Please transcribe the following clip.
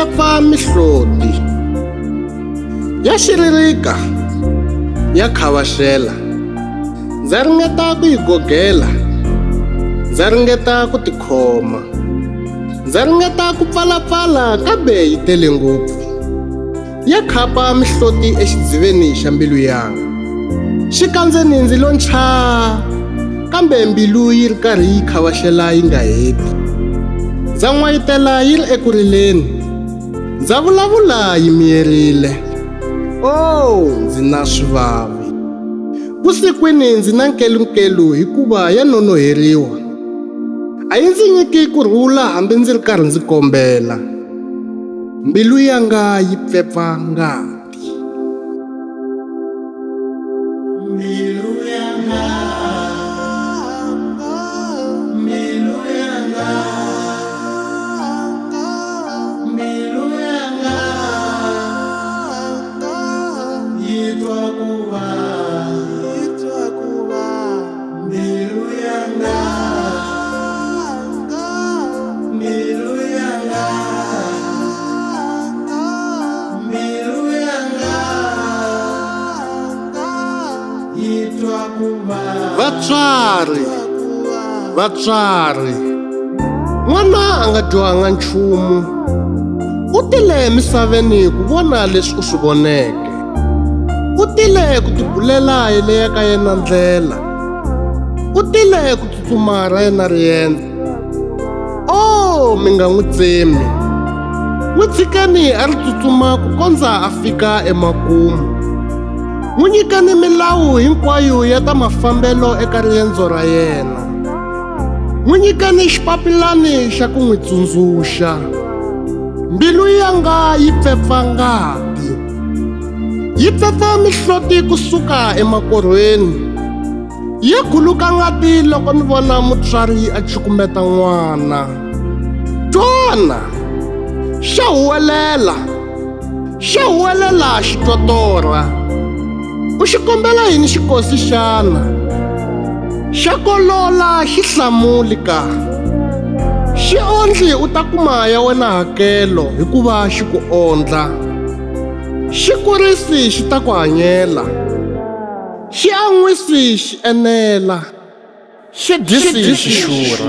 pfepfa mihloti. Ya xiririka, ya khavaxela. Ndza ringeta ku yi gogela, ndza ringeta ku tikhoma. Ndza ringeta ku pfalapfala kambe yi tele ngopfu. Ya khapa mihloti exidziveni xa mbilu yanga. Xikandzeni ndzi lo nchaa, kambe mbilu yi ri karhi yi khavaxela yi nga heti. Ndza n'wayitela yi ri eku rileni. Ndza vulavula yi miyerile. Oh, ndzi na swivavi. Vusikwini ndzi na nkelunkelu hikuva ya nonoheriwa. A yi ndzi nyiki ku rhula hambi ndzi ri karhi ndzi kombela. Mbilu yanga yi pfepfa ngati. Mbilu yanga, mbilu yanga, mbilu yanga yi twa ku vava, yi twa ku vava. Mbilu yanga, mbilu yanga, mbilu yanga yi twa ku vava. Vatswari, vatswari, n'wana a nga dyohanga nchumu. U tile emisaveni ku vona leswi u swi voneke. U tile ku tibulela hi leya ka yena ndlela. U tile ku tsutsuma ra yena riendzo. Oh, mi nga n'wi tsemi. N'wi tshikeni a ri tsutsuma ku kondza a fika emakumu. N'wi nyikeni milawu hinkwayo ya ta mafambelo eka riendzo ra yena. N'wi nyikeni xipapilani xa ku n'wi tsundzuxa. Mbilu yanga yi pfepfa ngati. Yi pfepfa mihloti kusuka emakorhweni. Ya khuluka ngati loko ni vona mutswari a cukumeta n'wana. Twana! Xa huwelela! Xa huwelela xi twa torha. U xi kombela yini xikosi xana? Xa kolola xi hlamuli ka. Xi ondli u ta kuma ya wena hakelo hikuva xi ku ondla. Xi kurisi xi ta ku hanyela. Xi an'wisi xi enela. Xi dyisi xi xurha.